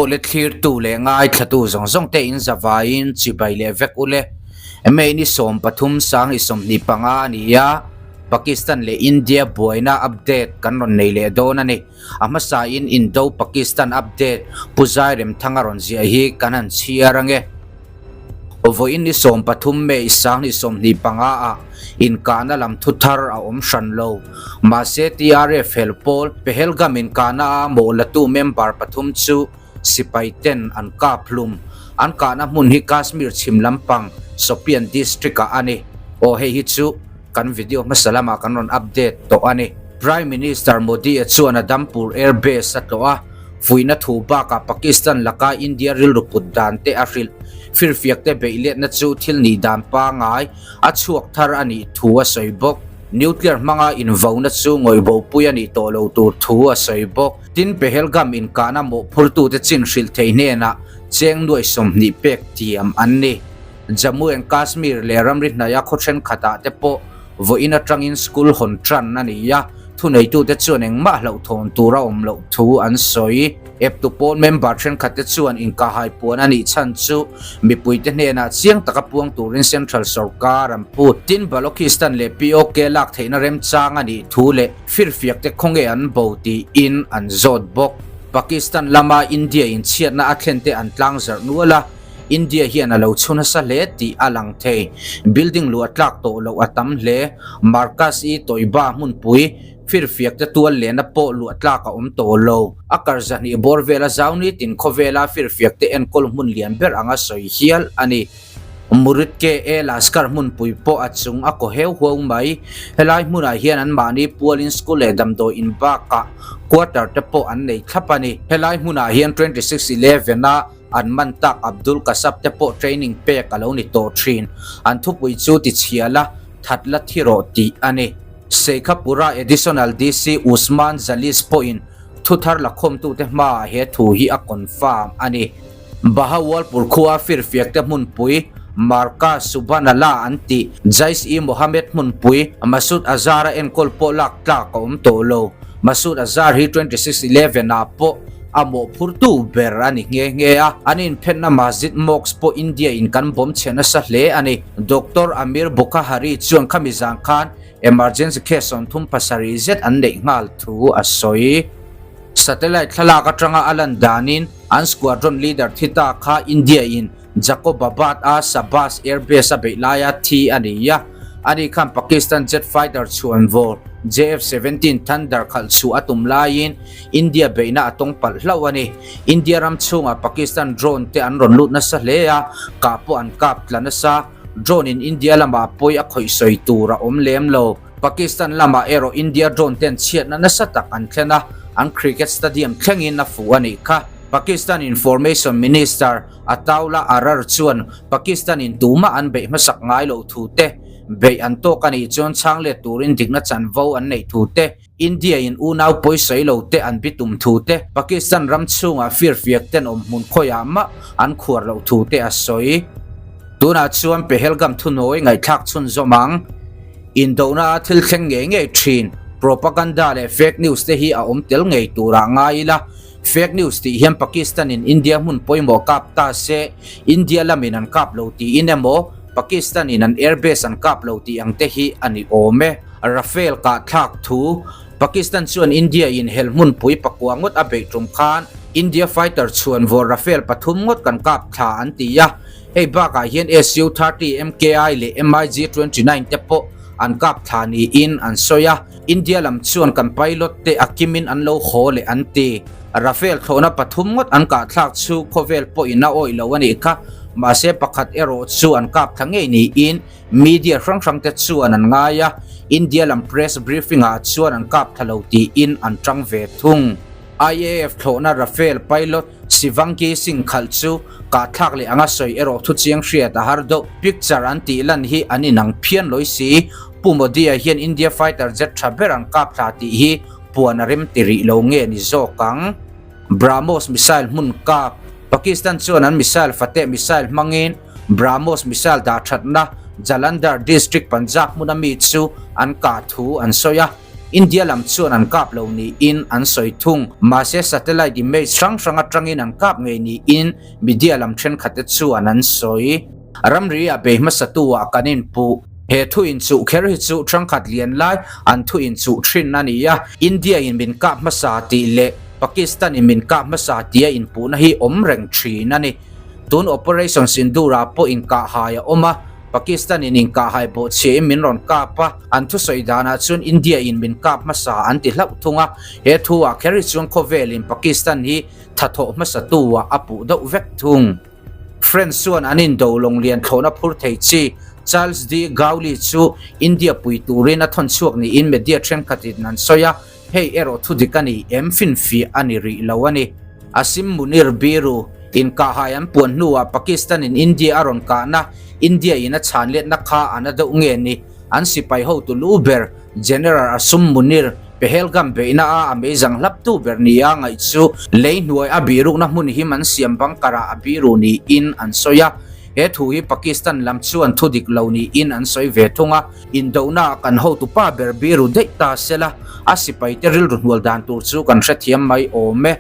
Awle thlirtu leh ngaithlatu zawng zawng te in zavaiin chibai leh vek ule. May ni 13 2025 a ni a, Pakistan leh India buaina update kan rawn nei leh dawn a ni. A hmasain Indo-Pakistan update Pu Zairemthanga rawn ziah hi kan han chhiar ange. Vawiin ni 13 May 2025 ah inkahna lam thu thar a awm hran lo. Mahse TRF hel pawl Pahalgam inkahna a mawhlatu member pathum chu sipai ten an kap hlum. An kahna hmun hi Kashmir chhim lampang Shopian district ah a ni. Aw hei hi chu kan video hmasa lamah kan rawn update tawh a ni. Prime Minister Modi-a chuan Adampur Air Base a tlawh a. Fuihna thu bakah Pakistan laka India rilru put dan te a hrilh. Firfiak te beih letna chu thil nih dan pangai a chhuak thar a nih thu a sawi bawk. Nuclear hmanga invauna chu ngawihbopui a nih tawh lo tur thu a sawi bawk. Tin, Pahalgam inkahna mawhphurtute chin hrilh thei hnenah cheng nuaih 20 pek tiam an ni. Jammu and Kashmir leh ramri hnaia khaw thenkhatah te pawh vawiin atangin school hawn tan a ni a, thuneitute chuan engmah hlauhthawn tur a awm loh thu an sawi. Eptu pawn member thenkhatte chuan inkahhai puan a nih chhan chu mipuite hnenah chiang taka puang turin central sorkar an phut. Tin, Balochistan leh POK lak theihna remchang a nih thu leh firfiakte khawnge an bo tiin an zawt bawk. Pakistan lama India inchhiatna a thlente an tlangzarh nual a. India hian a lo chhu nasa hle tih a lang thei. Building luah tlak tawh loh a tam hle. Marcus i Toiba hmunpui firfiak te tual lehna pawh luah tlak a awm tawh lo. A kar zahnih bawr vela zau nitin khawvela firfiak te enkawl hmun lian ber anga sawi hial a ni. Murid KA Laskar hmunpui pawh a chung a kaw heu huau mai. Helai hmunah hian anmahni pualin school leh damdawi in bakah quarter te pawh an nei thlap a ni. Helai hmunah hian 26 11 a An man tak Abdul Kasab te pawh training pek a lo ni tawh thin. An thupui chu ti chhia la, that la thi rawh tih a ni. Sheikhapura Additional DC Usman Jalis pawhin thu thar la khawmtute hmaah he thu hi a confirm a ni. Bahawalpur khua firfiak te hmunpui Marka Subhanallah an tih Jaish-e-Mohammed hmunpui Masood Azhar-a enkawl pawh lak tlak a awm tawh lo. Masood Azhar hi 26 11 ah pawh a mawhphurtu ber a ni nghe nghe a, an inphenna Masjid Mosque pawh India in kan bawm chhe nasa hle a ni. Doctor Amir Bukhahari chuan khami zan khan emergency case 37 zet an neih nghal thu a sawi. Satellite thlalak atanga a lan danin an squadron leader thi ta kha India in Jacobabad a Sabas Air Base a beih laia thi a ni a, ani khan Pakistan jet fighter chhuanvawr JF-17 Thunder khalh chhuah a tum laiin India beihna a tawng palh hlauh a ni. India ram chhungah Pakistan drone te an rawn lut nasa hle a, kah pawh an kap tla nasa. Drone in India lamah pawi a khawih sawi tur a awm lem lo. Pakistan lamah erawh India drone ten chhiatna nasa tak an thlen a, an cricket stadium thlengin a fuh a nih kha. Pakistan Information Minister Ataullah Arar chuan Pakistan in tumah an beih hmasak ngai loh thu te, beih an tawk a nih chuan chhang let turin dikna chanvo an neih thu te, India in unau pawisawi lo te an bitum thu te, Pakistan ram chhungah firfiak ten awm hmun khawiah mah an khuar loh thu te a sawi. Tunah chuan Pahalgam thunawi ngaihthlak chhunzawm ang. Indona a thil thleng ngei ngei thin, propaganda leh fake news te hi a awm tel ngei turah ngai ila, Fake news tih hian Pakistan in India hmun pawimawh kap ta se, India lamin an kap lo tiin emaw, Pakistan in an airbase an kap lo tih ang te hi a ni awm e. Rafale kah thlak thu, Pakistan chuan India in hel hmunpui pakua ngawt a beih tum khan India fighter chhuan vawr Rafale pathum ngawt kan kap thla an ti a, hei bakah hian Su-30 MKI leh MiG-29 te pawh an kap thla niin an sawi a. India lam chuan kan pilot te a kimin an lo haw leh an ti. Rafale thlawhna pathum ngawt an kahthlak chu khawvel pawhin a awih lo a nih kha. Mahse pakhat erawh chu an kap thla ngei niin media hrang hrang te chuan an ngai a, India lam press briefing ah chuan an kap thla lo tiin an tang ve thung. IAF thlawhna Rafale pilot Shivangi Singh khalh chu kahthlak leh anga sawi erawh thu chiang hriat a har deuh. Picture an tih lan hi an inang phian lawi si. Pu Modi-a hian India fighter jet tha ber an kap thla tih hi puan a rem ti rih lo nge ni zawk ang. BrahMos missile hmun kap, Pakistan chuan an missile Fateh missile hmangin BrahMos missile dah thatna Jalandhar district Punjab hmuna mi chu an kah thu an sawi a. India lam chuan an kap lo niin an sawi thung. Mahse satellite image hrang hrang atangin an kap ngei niin media lam thenkhatte chuan an sawi. Ramri a bei hmasatu ah kan inpuh. He thu inchuh kher hi chu hrangkhat lian lai an thu inchuh thin a ni a, India in min kap hmasa tih leh Pakistan in min kap hmasa tia inpuhna hi awm reng thin a ni. Tun Operation Sindoor ah pawh inkahhai a awm a, Pakistan in inkahhai bawhchhiah in min rawn kap a, an thusawi danah chuan India in min kap hmasa an ti hlauh thung a, he thu ah kher hi chuan khawvel in Pakistan hi thathawh hmasa tu ah a puh deuh vek thung. French chuan an indo lawng lian thlawhna phur thei chi Charles de Gaulle chu India pui turin a thawn chhuak niin media thenkhatin an sawi a, Hei erawh thu dik a ni em finfiah a ni rih lo a ni. Asim Munir Biru, Inkahhai an puan hnuah Pakistan in India a rawn kahna, India in a chhan letna kha a na deuh nge ni? An sipai hotu lu ber General Asum Munir, Pehelgam beihna a a meizang hlaptu ber nia ngaih chu lei hnuai a birukna hmun him an siam bunker ah a biru niin an sawi a. He thu hi Pakistan lam chuan thu dik lo niin an sawi ve thung a. Indohna ah kan hotu pa ber biru daih ta sela, a sipaite rilru hnual dan tur chu kan hrethiam mai awm e.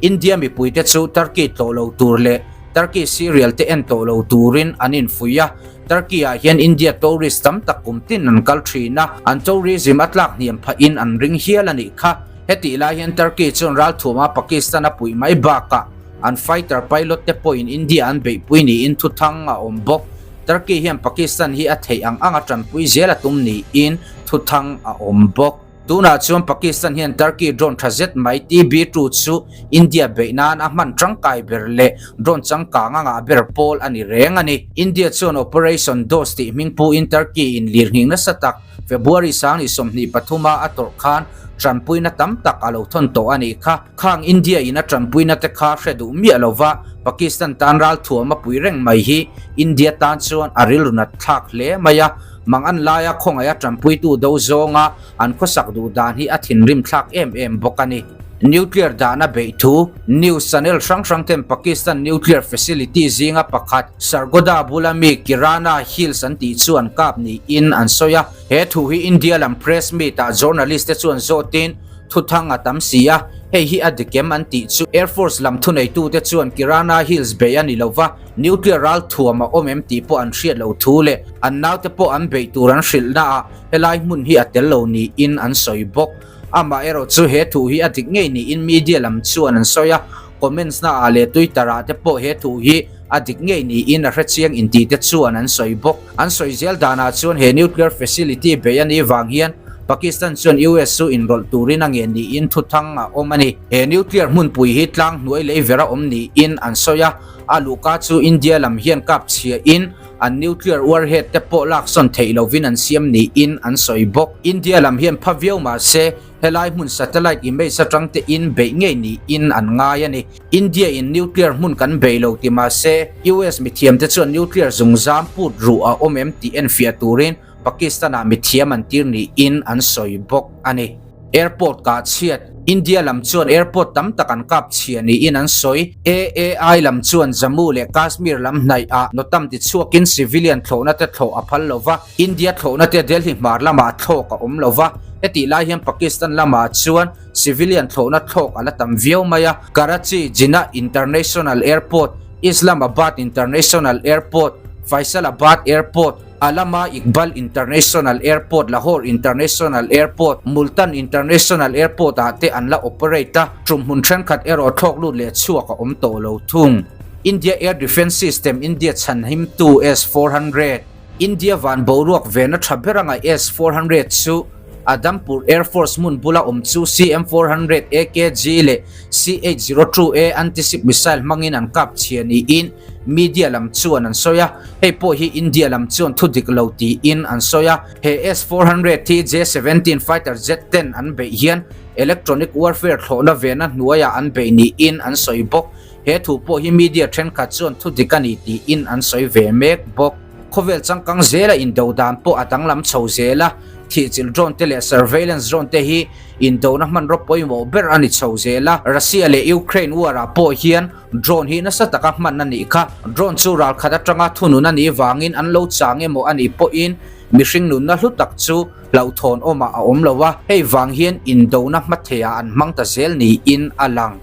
India mipuite chu Turkey tlawh lo tur leh Turkey serial te en tawh lo turin an infuih a. Turkey ah hian India tourist tam tak kum tin an kal thin a, an tourism a tlak hniam phahin an ring hial a nih kha. Hetih lai hian Turkey chuan ralthuama Pakistan a puih mai bakah an fighter pilot te pawhin India an beihpui niin thuthang a awm bawk. Turkey hian Pakistan hi a theih ang anga tanpui zel a tum niin thuthang a awm bawk. Tunah chuan Pakistan hian Turkey drone tha zet mai TB2 chu India beih nan a hman tangkai ber leh drone changkang a ngah ber pawl a ni reng a ni. India chuan Operation Dost tih hming puin Turkey in lirnghing nasa tak February 2023 a a tawrh khan tanpuina tam tak a lo thawn tawh a nih kha. Khang India in a tanpuina te kha hre duh miah lova Pakistan tan ral thuam a pui reng mai hi India tan chuan a rilru nat thlak hle mai a, mang an laia khawngaih a tanpuitu do zawnga an khawsak duh dan hi a thinrim thlak em em bawk a ni. Nuclear dahna beih thu news channel hrang hrang ten Pakistan nuclear facility zinga pakhat Sargodha bula mi Kirana Hills an tih chu an kap niin an sawi a. He thu hi India lam press meet ah journalist te chuan zawtin Thuthang a tam si a, hei hi a dik em an tih chu Air Force lam thuneitute chuan Kirana Hills bei a ni lo va, nuclear ral thuam a awm em tih pawh an hriat lo thu leh an naute pawh an beih tur an hrilhna ah helai hmun hi a tel lo niin an sawi bawk. Amaherawh chu he thu hi a dik ngei niin media lam chuan an sawi a, comments na ah leh Twitter ah te pawh he thu hi a dik ngei niin a hrechiang intih te chuan an sawi bawk. An sawi zel danah chuan he nuclear facility bei a nih vang hian Pakistan chuan US chu inrawlh turin a ngen niin thuthang a awm a ni. He nuclear hmunpui hi tlang hnuai lei vera awm niin an sawi a, a luhka chu India lam hian kap chhiahin an nuclear warhead te pawh laksawn theih lovin an siam niin an sawi bawk. India lam hian pha viau mahse helai hmun satellite image atang te in beih ngei niin an ngai a ni. India in nuclear hmun kan bei lo ti mahse US mithiam te chuan nuclear zungzam put ruh a awm em tih enfiah turin Pakistan ah mithiam an tir niin an sawi bawk a ni. Airport kah chhiat, India lam chuan airport tam tak an kap chhia niin an sawi. AAI lam chuan Jammu leh Kashmir lam hnaih ah notam ti chhuakin civilian thlawhna te thlawh a phal lova, India thlawhna te Delhi hmar lamah thlawk a awm lova, hetih lai hian Pakistan lamah chuan civilian thlawhna thlawk a la tam viau mai a, Karachi Jinnah International Airport, Islamabad International Airport, Faisalabad Airport, Allama Iqbal International Airport, Lahore International Airport, Multan International Airport ah te an la operate a, ṭumhmun ṭhenkhat erawh thlawk lut leh chhuak a awm tawh lo thung. India Air Defence System India chhanhimtu S-400. India van boruak vena tha ber anga S-400 chu Adampur Air Force hmun bula awm chu CM-400 AKG leh CH-02A anti-ship missile hmangin an kap chhia niin media lam chuan an sawi a, hei pawh hi India lam chuan thu dik lo tiin an sawi a. He S-400 hi J-17 fighter jet ten an beih hian electronic warfare thlawhna vena hnuaiah an beih niin an sawi bawk. He thu pawh hi media thenkhat chuan thu dik a ni tiin an sawi ve mek bawk. Khawvel changkang zela indo dan pawh a danglam chho zel a, thihchilh drone te leh surveillance drone te hi indona hmanraw pawimawh ber a ni chho zel a. Russia leh Ukraine war ah pawh hian drone hi nasa taka hman a nih kha. Drone chu ralkhat atanga thunun a nih vangin an lo chang emaw a nih pawhin Mihring nunna hlu tak chu hlauhthawn awmah a awm lo a, hei vang hian indona hmatheiah an hmang ta zel niin a lang.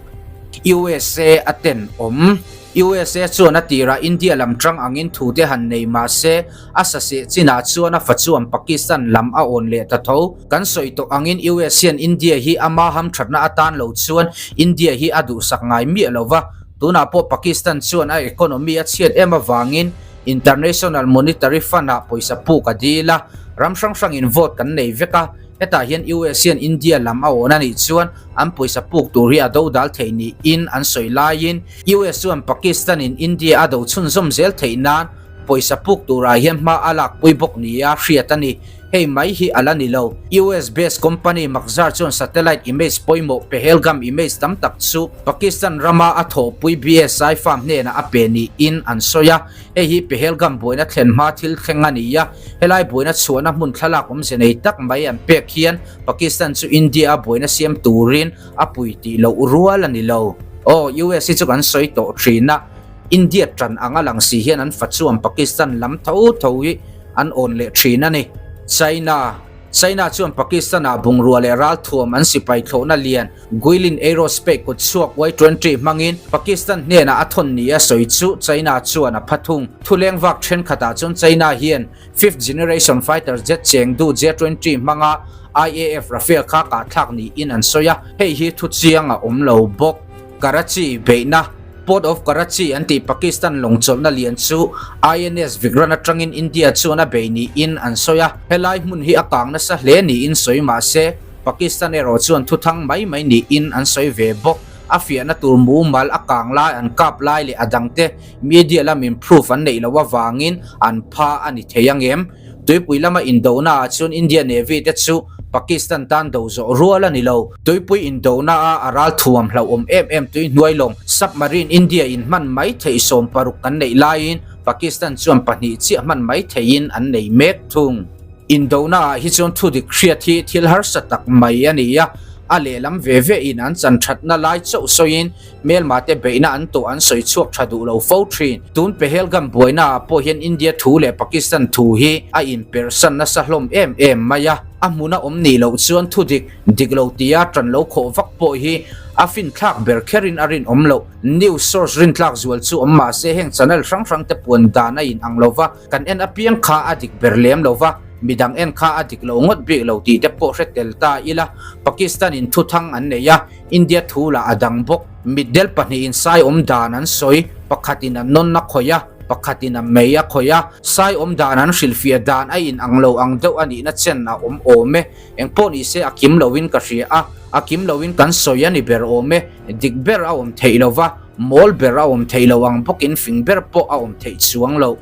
USA a tenawm. USA chuan a tirah India lam tang angin thute han nei mah se, a saseh chinah chuan a fa chuan Pakistan lam a awn leh ta tho. Kan sawi tawh angin US hian India hi ama hamthatna atan lo chuan India hi a duhsak ngai miah lo va, tunah pawh Pakistan chuan a economy a chhiat em avangin International Monetary Fund-ah pawisa puk a dil a, ram hrang hrangin vote kan nei vek a, hetah hian US hian India lam a awn a nih chuan an pawisa puk tur hi a dodal theih niin an sawi laiin US chuan Pakistan-in India a do chhunzawm zel theih nan pawisa puk turah hian hma a lakpui bawk nia hriat a ni. Hei mai hi a la ni lo. US based company Maxar chuan satellite image pawimawh Pahalgam image tam tak chu Pakistan rama a thawhpui BSI farm hnenah a pe niin an sawi a. Hei hi Pahalgam buaina thlen hma thil thleng a ni a, helai buaina chhuahna hmun thlalak awmze nei tak mai an pek hian Pakistan chu India a buaina siam turin a pui tih loh rual a ni lo. Aw, US hi chu kan sawi tawh thin a, India tan anga lang si hian an fa chuan Pakistan lam tho tho hi an awn leh thin a ni. China China chuan Pakistan-ah bungrua leh ralthuam an sipai thlawhna lian Guilin Aerospace kut chhuak Y-twenty hmangin Pakistan hnenah a thawn ni a sawi chu China chuan a pha thung. Thuleng vak thenkhatah chuan China hian Fifth Generation Fighter Jet Chengdu J-twenty hmanga IAF Rafale kha kahthlak niin an sawi a, hei hi thu chiang a awm lo bawk. Karachi beihna, Port of Karachi an tih Pakistan lawng chawlhna lian chu INS Vikrant atangin India chuan a bei niin an sawi a, helai hmun hi a kang nasa hle niin sawi mah se Pakistan erawh chuan thuthang mai mai niin an sawi ve bawk. A fiahna tur mumal a kang lai an kap lai leh a dangte media lamin proof an neih loh avangin an pha a ni thei angem? Tuipui lama indona ah chuan India Navy te chu Pakistan tan do zawh rual a ni lo. Tuipui indona a a ral thuam hlauhawm em em tui hnuai lawng submarine India in hman mai theih 16 kan neih laiin Pakistan chuan pahnih chiah hman mai theihin an nei mek thung. Indona ah hi chuan thudik hriat hi thil harsa tak mai a ni a, a lehlam ve ve in an chan thatna lai chauh sawiin Hmelma te beihna an tawh an sawi chhuak tha duh lo fo thin. Tun Pahalgam buaina ah pawh hian India thu leh Pakistan thu hi a inpersan nasa hlawm em em mai a. A hmuna awm nih loh chuan thu dik, dik lo tia tan lo khawh vak pawh hi a finthlak ber kherin a rinawm loh. News source rintlak zual chu awm mah se heng channel hrang hrang te puan dan a inang lo va, kan en apiang kha a dik ber lem lo va, midang en kha a dik lo ngawt bik lo tih te pawh hre tel ta ila. Pakistan in thuthang an nei a. India thu lah a dang bawk. Mitdel pahnihin sai awm dan an sawi, pakhatin a nawn a khawih a, pakhatin a mei a khawih a. Sai awm dan an hrilhfiah dan a in ang lo ang deuh a nihna chen a awm awm e. Engpawh ni se a kim loin ka hria a, a kim loin kan sawi a ni ber awm e. Dik ber a awm theih lo va, mawl ber a awm theih lo ang bawkin fing ber pawh a awm theih chuang lo.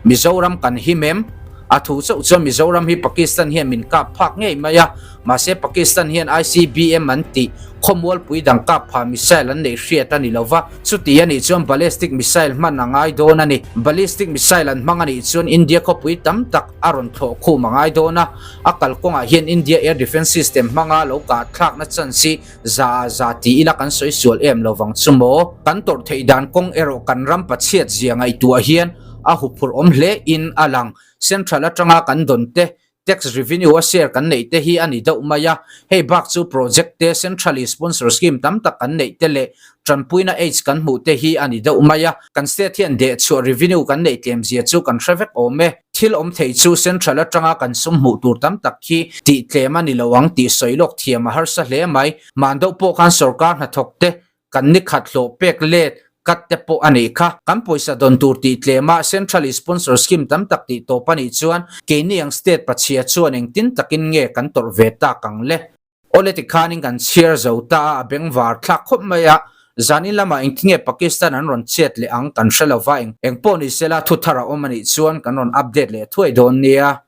Mizoram kan him em? A thu chauh chuan Mizoram hi Pakistan hian min kap phak ngei mai a, Mahse Pakistan hian ICBM an tih khawmualpui dang kap pha missile an neih hriat a ni lo va, chuti a nih chuan ballistic missile hman a ngai dawn a ni. Ballistic missile an hmang a nih chuan India khawpui tam tak a rawn thlawh khum a ngai dawn a, a kalkawngah hian India air defence system hmanga lo kah thlakna chance hi za ah za ti ila kan sawi sual em lo vang chu maw? Kan tawrh theih dan kawng erawh kan ram pachhiat zia ngaihtuah hian a huphurh awm hle in a lang. Central atanga kan dawn te Tax revenue a share kan neih te hi a ni deuh mai a, hei bak chu project te, centrally sponsor scheme tam tak kan neih te leh tanpuina aids kan hmuh te hi a ni deuh mai a, kan state hian dehchhuah revenue kan neih tlem zia chu kan hre vek awm e. Thil awm thei chu central atanga kan sum hmuh tur tam tak hi tih tlem a ni lo ang tih sawi lawk thiam a harsa hle mai. Hman deuh pawh khan sorkar hnathawk te Kan ni khat hlawh pek let kat te pawh a nih kha. Kan pawisa dawn tur tih tlema Central Sponsor Scheme tam tak tih tawp a nih chuan keini ang state pachhia chuan engtin takin nge kan tawrh ve tak ang le? Awle tikhanin kan chhiar zo ta a, a bengvar thlak khawp mai a, zanin lamah engtin nge Pakistan an rawn chet leh ang kan hre lo va, eng pawh ni sela thu thar a awm a nih chuan kan rawn update leh thuai dawn nia.